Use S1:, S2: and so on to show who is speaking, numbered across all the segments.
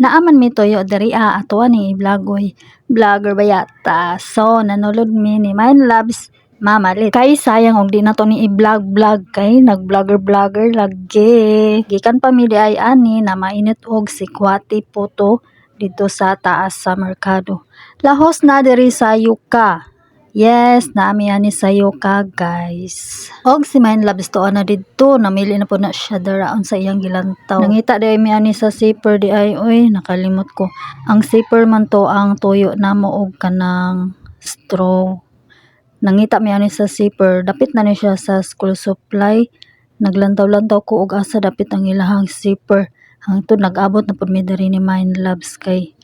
S1: Naa man mi tuyo diri ah, ato ni i-vlog oy. Vlogger ba yata? So nanulod mi ni Mine Loves mamalit. Kay sayang og di nato ni i-vlog vlog kay nag-vlogger vlogger lagi. Gikan pa mi diay ani na mainit og sikwate puto didto sa taas sa merkado. Lahos na diri sa Yuka. Yes, naa mi ani sa Yuka, guys. Og si Mine Loves tuo na didto, namili na po na siya dira unsa iyang gilantaw. Nangita diay mi ani sa zipper diay oy, nakalimot ko. Ang zipper man to ang tuyo namo og kanang straw. Nangita mi ani sa zipper, dapit na ni siya sa school supply. Naglantaw-lantaw ko og asa dapit ang ilahang zipper. Hangtod nag-abot na pud mi diri ni Mine Loves kay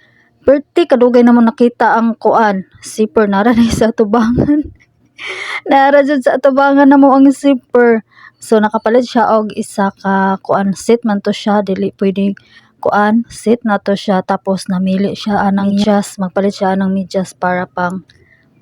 S1: perti kadugay namo nakita ang kuan, zipper nara ni sa atubangan. Nara jud sa atubangan namo ang zipper. So nakapalit siya og isa ka kuan, set man to siya, dili pwedeng kuan, set na to siya. Tapos namili siya anang medyas, magpalit siya anang medyas para pang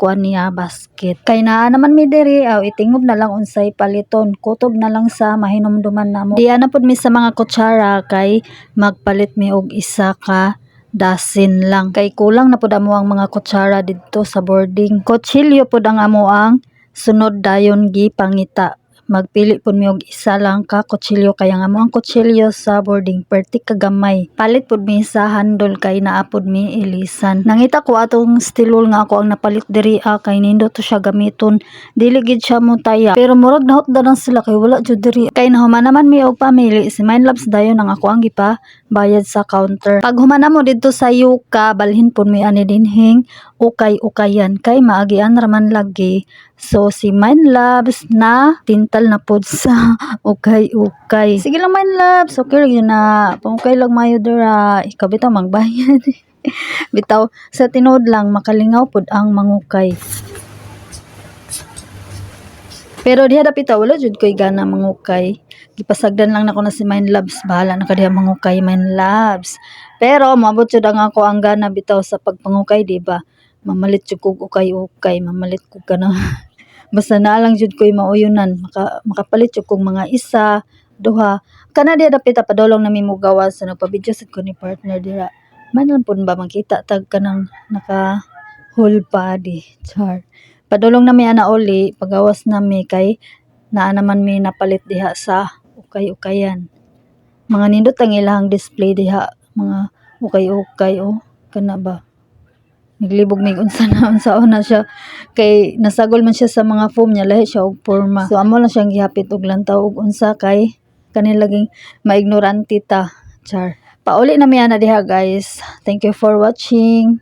S1: kuan niya, basket. Kay naa naman mi diri, aw itingob na lang unsay paliton, kutob na lang sa mahinumduman namo. Diya na pud mi sa mga kutsara kay magpalit mi og isa ka dozen lang. Kay kulang na pud amo ang mga kutsara didto sa boarding. Kutsilyo pud ang amo ang sunod dayon gipangita. Magpili pud mi og isa lang ka kutsilyo kay ang amo ang kutsilyo sa boarding perti kagamay. Palit pud mi sa handle kay naa pud mi ilisan. Nangita ko atong steel wool nga ako ang napalit diri ah, kay nindot to siya gamiton. Dili gid siya motaya. Pero murag nahutdan na sila kay wala jud diri. Kay nahuman naman mi og pamili, si Mine Loves dayon ang ako ang gipa bayad sa counter. Pag human namo didto sa Yuka, balhin pud mi ani dinhing ukay-ukayan kay maagian raman lagi. So si Mine Loves na tintal na pod sa ukay-ukay. Sige lang, Mine Loves, okay lang yun na. Pangukay lang mayo dira. Ikaw bitaw magbayad. Bitaw sa tinuod lang makalingaw pod ang mangukay. Pero diha dapita wala jud ko'y gana mangukay. Gipasagdan lang nako na si Mine Loves. Bahala na ka diha mangukay, Mine Loves. Pero moabot jud ang ako ang gana bitaw sa pagpangukay, di ba? Mamalit jud kog ukay-ukay, mamalit kog kanang basta naa lang jud ko'y mauyunan, makapalit jud kog mga isa, duha. Kana diha dapita padulong na mi mogawas sa nagpa-video sad ko ni partner dira. Man lang pud ba makita tag kanang naka whole body, char. Padulong na mi ana uli, pagawas na mi kay naa naman mi napalit diha sa ukay-ukayan. Mga nindot ang ilahang display diha, mga ukay-ukay oh, kana ba. Naglibog mig unsa na unsaon na siya kay nasagol man siya sa mga foam niya, lahi siya og porma. So amo lang siyang gihapit og lantaw og unsa kay kani laging maignorante ta, char. Pauli na mi ana diha, guys. Thank you for watching.